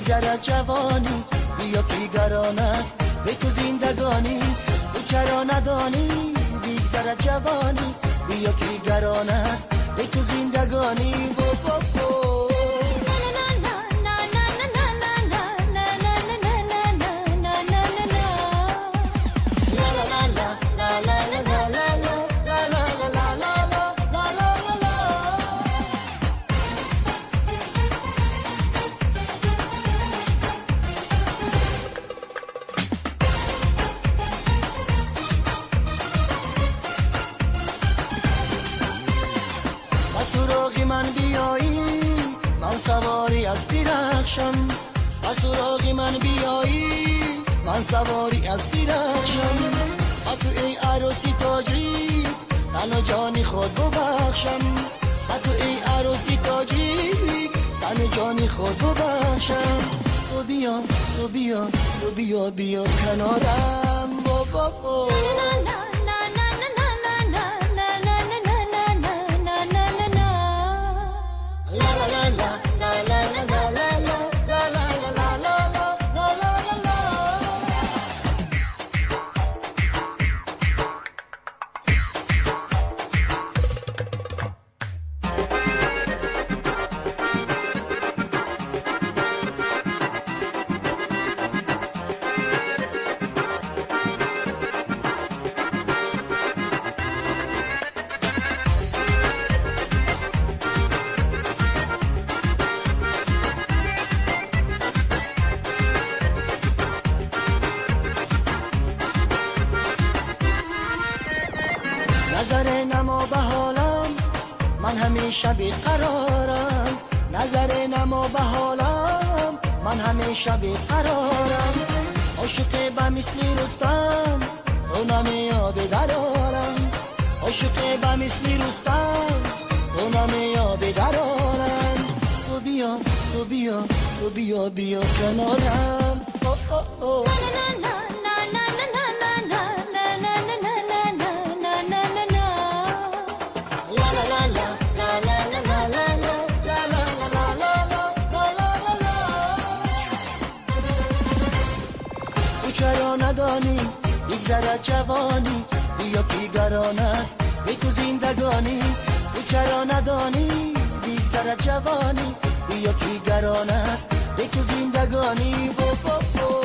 بگذرد جوانی، بیا که گران است به تو زندگانی. تو چرا ندانی بگذرد جوانی، بیا که گران است به تو زندگانی. سواری از پیرخشم، با سراغ من بیایی من سواری از پیرخشم. با تو ای عروسی تاجیک تن و جانی خود ببخشم، با تو ای عروسی تاجیک تن و جانی خود ببخشم. تو بیا تو بیا تو بیا بیا کنارم بابا. با نظر نما به حالم من همیشه بیقرارم، نظر نما به حالم من همیشه بیقرارم. عاشق به مثل رستم تو نمیابی در عالم، عاشق به مثل رستم تو نمیابی در عالم. تو بیا تو بیا تو بیا بیا کنارم. او او او. چرا ندانی بگذرد جوانی، بیا که گران است به تو زندگانی. تو چرا ندانی بگذرد جوانی، بیا که گران است به تو زندگانی. بو بو بو.